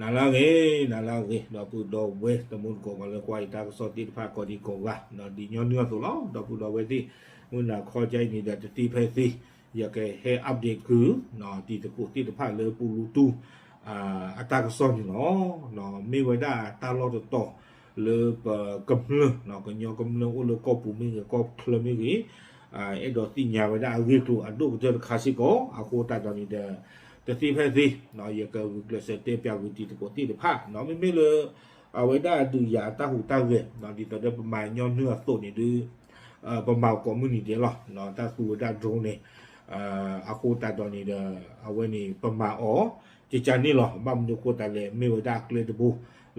နၤလၢအဂ့ၤ, နၤလၢအဂ့ၤ ဒီပုၢ်ဒီဝဲၢ်တံၤသကိး ပှၤလၢကွၢ်ယတၢ်ကစီၣ်သ့ၣ်တဖၣ်ကိးဒံကိးဂၤ, ဒ်ညီနုၢ်အသိးလီၤ ဒီပုၢ်ဒီဝဲၢ်သ့ၣ်, မုၢ်နၤခီကၠါအံၤန့ၣ်ဒီး တသ့ဖဲသ့, ယကဟဲ update ဃုာ် တံၤသကိးသ့ၣ်တဖၣ်လၢပူလူတူၢ် အတၢ်ကစီၣ်န့ၣ်လီၤ. မ့ၢ်ဝဲဒၣ်တၢ်လီၢ်တတီၤလၢပကမျၢၢ်, ကညီကမျၢၢ်အိၣ်လၢကီၢ်ပူၤမ့ၢ်ဂ့ၤ ကီၢ်ချၢမ့ၢ်ဂ့ၤ, အဲၣ်ဒိးသ့ၣ်ညါဝဲဒၣ်အဂ့ၢ်အကျိၤအဒိၣ်ကတၢၢ်တခါစ့ၢ်ကီး, အဃိသတးဒီးန့ၣ်ဒီး တသ့ဖဲသ့, ယကဂုာ်ကျဲးစၢးတဲပၠးကွံာ်တံၤသကိးသ့ၣ်တဖၣ်, မ့မ့ၢ်လၢ အဝဲဒၣ်ဒုးယၤအတၢ်ဟူးတၢ်ဂဲၤ, ဒ်သိးဒီးပမၤညီနုၢ်အသိးန့ၣ်ဒုး ပမၤကိးမုၢ်နံၤဒဲးလီၤ, တၢ်သူဝဲဒၣ် drone န့ၣ်, အဃိသတးဒီးန့ၣ်ဒီး အဝဲန့ၣ်ပမၤအီၤ ကကန့ၣ်လီၤ. ဘၣ်မနုၤအဃိသတးလဲၣ်, မ့ၢ်ဝဲဒၣ်အကျဲတဘိ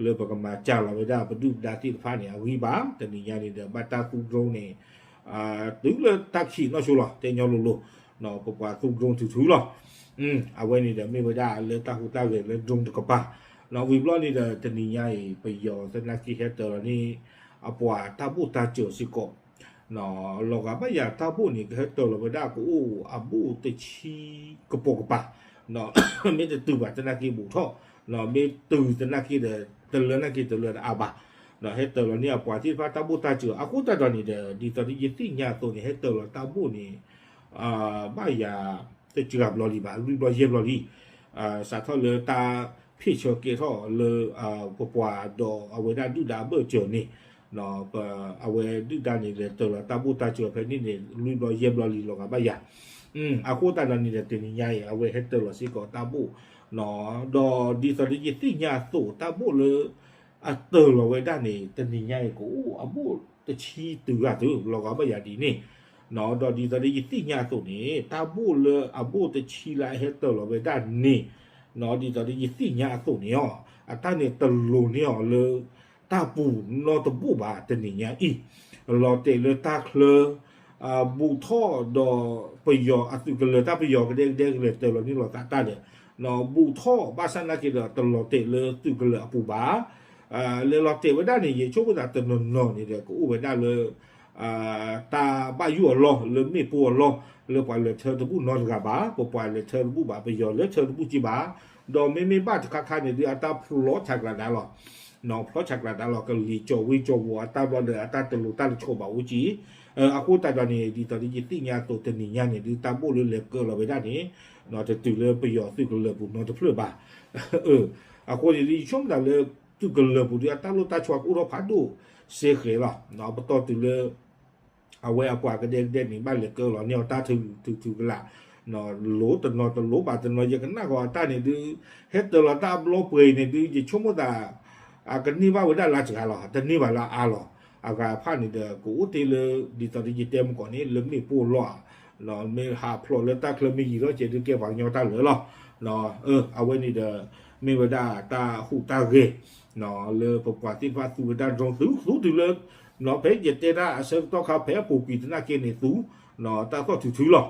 လၢပကမၤစှၤလီၤဝဲဒၣ်ပဒုၣ်ပဒါသ့ၣ်တဖၣ်န့ၣ် အဂံၢ်ဘါ, တနံၤညါန့ၣ်ဒီး ဘၣ်တၢ်သူ drone န့ၣ် တုၤလၢတၢ်ခံးနီၢ်ဆိလီၤ, တဲညီလိၤလိၤ, ပပှၤသူ drone ထုထုလီၤ. အဝဲန့ၣ်ဒီး မ့ၢ်ဝဲဒၣ်လၢတၢ်ဟူးတၢ်ဂဲၤလၢ drone တကပၤ, ဝံၤဘျီန့ၣ်ဒီး တနံၤညါအံၤ ပယီၤသနာ်က့ဟဲတၢၤလီၤန့ၣ် အပှၤတၢ်ဘိၣ်တၢ်စၢၤစ့ၢ်ကီး လီၤဂာ်ဘၣ်ယၤတၢ်ဘိၣ်န့ၣ် ကဟဲတၢၤလီၤဝဲဒၣ်ကအိၣ်အဘိၣ်တဆံကပိာ်ကပၤ, မ့ၢ်တတုၤဘၣ်သနာ်က့ဘူးထီၣ်, မ့ၢ်တုၤသနာ်က့ဒီး တလၢနာ်က့တလၢတအါဘၣ်, ဟဲတၢၤလီၤန့ၢ်အပှၤသ့ၣ်တဖၣ်တၢ်ဘိၣ်တၢ်စၢၤ, အဃိသတးဒီးန့ၣ်ဒီး ဒ်သိးဒီးယသ့ၣ်ညါအသိးန့ၣ် ဟဲတၢၤလီၤတၢ်ဘိၣ်န့ၣ် ဘၣ်ယၤ တစှၤဘျီလံဘၣ်, လွံၢ်ဘျီယဲၢ်ဘျီလံ, စးထီၣ်လၢတၢ်ဖ့ၣ်ဆၢကဲထီၣ်လၢ ပပှၤဒီးအဝဲဒၣ်ဒုၣ်ဒါအဘၢၣ်စၢၤန့ၣ်, အဝဲဒုၣ်ဒါန့ၣ်လဲၤတၢၤလီၤတၢ်ဘိၣ်တၢ်စၢၤဖဲန့ၣ်န့ၣ် လွံၢ်ဘျီယဲၢ်ဘျီလံလီၤဂာ်ဘၣ်ယၤ, အဃိသတးဒီးန့ၣ်ဒီး တနံၤညါအံၤ အဝဲဟဲတၢၤလီၤစ့ၢ်ကီးတၢ်ဘိၣ်, ဒီးဒ်သိးဒီးယသ့ၣ်ညါအသိး တၢ်ဘိၣ်လၢ အတၢၤလီၤဝဲဒၣ်န့ၣ် တနံၤညါအံၤ ကအိၣ်အဘိၣ်တဆံတုၤဂၤသု လီၤဂာ်ဘၣ်ယၤဒ်န့ၣ်, ဒီးဒ်သိးဒီးယသ့ၣ်ညါအသိးန့ၣ် တၢ်ဘိၣ်လၢအဘိၣ်တဆံလၢအဟဲတၢၤလီၤဝဲဒၣ်န့ၣ်, ဒ်သိးဒီးယသ့ၣ်ညါအသိးန့ၣ်အီၤ အတၢ်န့ၣ်တလိၤန့ၢ်အီၤလၢ တၢ်ပူၤနီတဘိၣ်ဘၣ် တနံၤညါအံၤ, လီၤတဲာ်လၢတၢ်ချၢ ဘူးထီၣ်ဒီးပယီၤအသုးကလၢၤ တၢ်ပယီၤကဒဲကဒဲကလဲၤတၢၤလီၤန့ၢ်လီၤသးတၢ်ဒီး ဘူးထီၣ်ဘၣ်ဆၣ်နာ်က့ဒီး တလီၤတဲာ်လၢသုးကလၢၤအပူၤဘၣ်, လဲၤလီၤတဲာ်ဝဲဒၣ်န့ၣ် ယဆိကမိၣ်သးတနီၤနီၤန့ၣ်ဒီး ကအိၣ်ဝဲဒၣ်လၢ တၢ်ဘၣ်ယိၣ်အလီၢ် လၢမ့ၣ်ပိၢ်အလီၢ် လၢပှၤလဲၤထၢတဘူၣ်နီတဂၤဘၣ်, ပပှၤလဲၤထၢတဘူၣ်ဘၣ်, ပယီၤလဲၤထၢတဘူၣ်က့ဘၣ်, ဒီးမ့မ့ၢ်ဘၣ်တခါခါန့ၣ်ဒုး အတၢ်ဖျီဆးကျးဒါလီၤ, ဖျီဆးကျးဒါလီၤ ကလံၤကၠီၤဝ့ကၠီၤဝီၤအတၢ်ဘျီဒီး အတၢ်တလိၤတၢ်တဆီဘၣ်အိၣ်က့, အဃိသတးဒီးန့ၣ် ဒ်သိးဒီးယသ့ၣ်ညါအသိး တနံၤညါန့ၣ်ဒုး တၢ်ဘိၣ်လၢလဲၤကၢလီၤဝဲဒၣ်န့ၣ် တတုၤလၢပယီၤသုးကလၢၤပူၤနီတဖျၢၣ်ဘၣ်, အဃိန့ၣ်ဒုး ယဆိကမိၣ်သးလၢ သုးကလၢၤပူၤဒုး အတၢ်လိၣ်တၢ်ဆီကအိၣ်ထီၣ်ဖးဒိၣ်စ့ၢ်ကီးလီၤ, ပတီၢ်တုၤလၢ အဝဲအပှၤကဒဲကဒဲန့ၣ် ဘၣ်လဲၤကၢလီၤန့ၢ်အီၤတၢ်ထုထုကလာ်, လိၤတနီၤတလိၤဘၣ်တနီၤ ယကနၣ်ဃီၤအတၢ်န့ၣ်ဒုး ဟဲတၢၤလီၤတၢ်အဘျီပှဲၤအံၤန့ၣ်ဒုး ယဆိကမိၣ်သး အကန့ၢ်ဘၣ်ဝဲဒၣ်လါစှၤလီၤ, တန့ၢ်ဘၣ်လၢအါလီၤ, အဂၤဖၣ်န့ၣ်ဒီး ကအိၣ်တ့ၢ်လၢ ဒ်သိးဒီးယတဲမကီးန့ၣ် လၢမ့ၣ်ပိၢ်လီၢ်ဧါ, မ့ၢ်ဟးဖျိးလၢတၢ်ချၢမ့ၢ်ယံာ်ထီၣ်ကဲဒုး ကဲပှၤကညီတၢ်လၢာ်လီၤ, အဝဲန့ၣ်ဒီး မ့ၢ်ဝဲဒၣ်တၢ်ဟူးတၢ်ဂဲၤ လၢပပှၤသ့ၣ်တဖၣ်သူဝဲဒၣ် drone သု သုတုၤလၢ ဖဲယတဲတၢ်အဆၢကတီၢ်ခါ ဖဲအပူၤကွံာ်သနာ်က့န့ၣ်သူ တၢ်သီၣ်ထူထူလီၤ,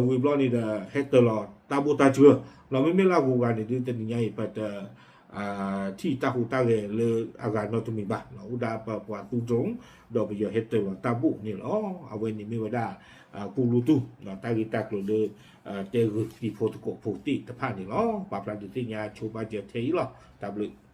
ဝံၤဘျီန့ၣ်ဒီး ဟဲတၢၤလီၤတၢ်ဘိၣ်တၢ်စၢၤ, မ့မ့ၢ်လၢအဂုၤအဂၤန့ၣ်ဒုး တနံၤညါအံၤ ပတ ထံၣ်တၢ်ဟူးတၢ်ဂဲၤလၢအဂၤနီတမံၤဘၣ်, အိၣ်ဒၣ်ပပှၤသူ drone ဒီးပယီၤဟဲတၢၤလီၤတၢ်ဘိၣ်န့ၣ်လီၤ. အဝဲန့ၣ်မ့ၢ်ဝဲဒၣ် ပူလူတူၢ် တၢ်ဂ့ၢ်တၢ်ကျိၤလၢ တဲဂုာ်တံၤဖိသကိးဖိသ့ၣ်တဖၣ်န့ၣ်လီၤ. ပာ်ဖျါဒုးသ့ၣ်ညါဆိပာ်စၢၤထဲအံၤလီၤ. တၢ်ဘျုး